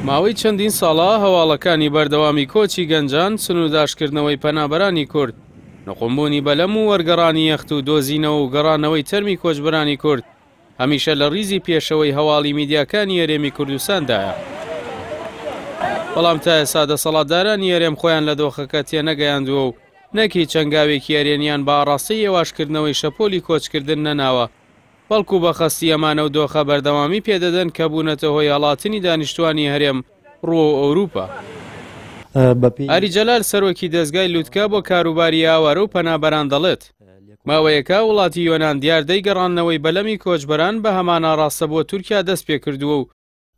ماوەی چەندین ساڵە هەواڵەکانی بەردەوامی کۆچی گەنجان، سنوورداشکردنەوەی پەنابەرانی کورد، نوقمبوونی بەلەم و وەرگەڕانی یەخت و دۆزینەوە و گەڕانەوەی تەرمی کۆچبەرانی کورد هەمیشە لە ڕیزی پێشەوەی هەواڵی میدیاکانی هەرێمی کوردستاندایە. بەڵام تا ئێستا دەسەڵاتدارانی هەرێم خۆیان لە دۆخەکە تێنەگەیاندووە و نەک هیچ هەنگاوێکی ئەرێنیان بە ئاڕاستەی هێواشکردنەوەی شەپۆلی کۆچکردن نەناوە، بەڵکو بە خەستی ئەمانە و دۆخە بەردەوامی پێدەدەن کە بوونەتە هۆی هەڵاتنی دانیشتوانی هەرێم ڕووەو ئەوروپا. ئاری جەلال سەرۆکی دەزگای لوتکە بۆ کاروباری ئاوارە و پەنابەران دەڵێت، ماوەیەکە وڵاتی یۆنان دیاردەی گەڕاندنەوەی بەلەمی کۆچبەران بە هەمان ئاڕاستە بۆ تورکیا دەستپێکردووە و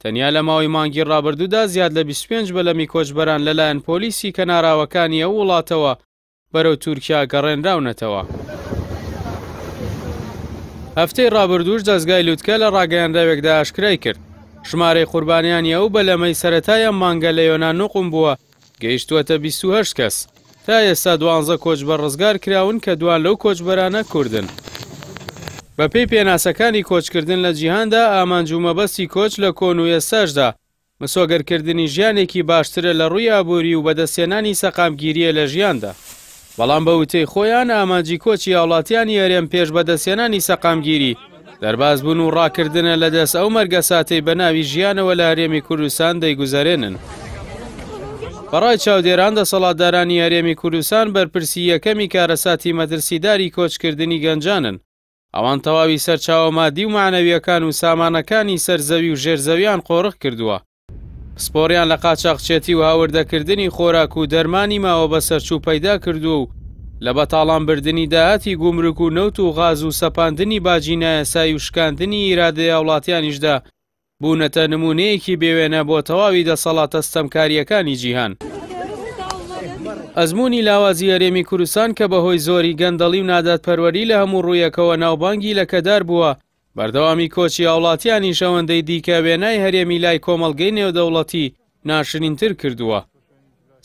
تەنیا لە ماوەی مانگی ڕابردوودا زیاد لە 25 بەلەمی کۆچبەران لەلایەن پۆلیسی کەناراوەکانی ئەو وڵاتەوە بەرەو تورکیا گەڕێنراونەتەوە. هەفتەی ڕابردووش دەزگای لوتکە لە ڕاگەیەنراوێکدا ئاشکرای کرد، ژمارەی قوربانیانی ئەو بەلەمەی سەرەتای ئەم مانگە لە یۆنان نوقم بووە گەیشتووەتە 28 کەس. تا ئێستا دوانزە کۆچبەر ڕزگار کراون کە دوان لەو کۆچبەرانە کوردن. بەپێی پێناسەکانی کۆچکردن لە جیهاندا، ئامانج و مەبەستی کۆچ لە کۆن و ئێستاشدا مسۆگەرکردنی ژیانێکی باشترە لە ڕووی ئابووری و بەدەستهێنانی سەقامگیرییە لە ژیاندا. بەڵام بە وتەی خۆیان ئامانجی کۆچی هاوڵاتیانی هەرێم پێش بەدەستهێنانی سەقامگیری، دەربازبوون و ڕاکردنە لە دەست ئەو مەرگەساتەی بە ناوی ژیانەوە لە هەرێمی کوردستان دەیگوزەرێنن. بەڕای چاودێران دەسەڵاتدارانی هەرێمی کوردستان بەرپرسی یەکەمی کارەساتی مەترسیداری کۆچکردنی گەنجانن. ئەوان تەواوی سەرچاوە مادی و مەعنەوییەکان و سامانەکانی سەر زەوی و ژێر زەویان قۆرخ کردووە. پسپۆڕیان لە قاچاخچێتی و هاوردەکردنی خۆراک و دەرمانی ماوە بەسەرچوو پەیدا کردووە و لە بەتاڵان بردنی داهاتی گومرک و نەوت و غاز و سەپاندنی باجی نایاسایی و شکاندنی ئیرادەی هاوڵاتیانیشدا بوونەتە نموونەیەکی بێوێنە بۆ تەواوی دەسەڵاتە ستەمکارییەکانی جیهان. ئەزموونی لاوازی هەرێمی کوردستان کە بەهۆی زۆری گەندەڵی و نادادپەروەری لە هەموو ڕوویەکەوە ناوبانگی لەکەدار بووە، بەردەوامی کۆچی هاوڵاتیانیش ئەوەندەی دیکە وێنای هەرێمی لای کۆمەڵگەی نێودەوڵەتی ناشرینتر کردووە.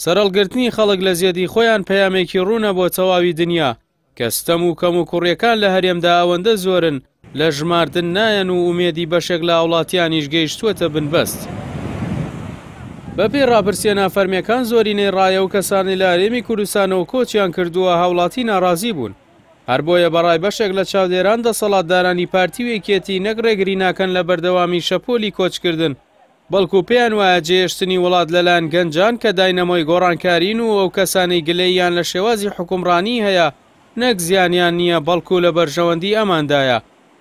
سەرهەڵگرتنی خەڵک لە زێدی خۆیان پەیامێکی ڕوونە بۆ تەواوی دنیا کە ستەم و کەموکوڕیەکان لە هەرێمدا ئەوەندە زۆرن لە ژماردن نایەن و ئومێدی بەشێک لە هاوڵاتیانیش گەیشتووەتە بنبەست. بەپێی ڕاپرسیە نافەرمیەکان زۆرینەی ڕای ئەو کەسانەی لە هەرێمی کوردستانەوە کۆچیان کردووە هاوڵاتی ناڕازی بوون. هەر بۆیە بەڕای بەشێک لە چاودێران دەسەڵاتدارانی پارتی و یەکێتی نەک ڕێگری ناکەن لە بەردەوامی شەپۆلی کۆچکردن بەڵکو پێیان وایە جێهێشتنی وڵات لەلایەن گەنجان کە داینەمۆی گۆڕانکارین و ئەو کەسانەی گلەییان لە شێوازی حوکمڕانی هەیە نەک زیانیان نییە بەڵکو لە بەرژەوەندی ئەماندایە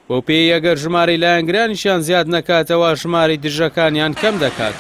بەو پێیەی ئەگەر ژمارەی لایەنگرانیشیان زیاد نەکات ئەوا ژمارەی دژەکانیان کەم دەکات.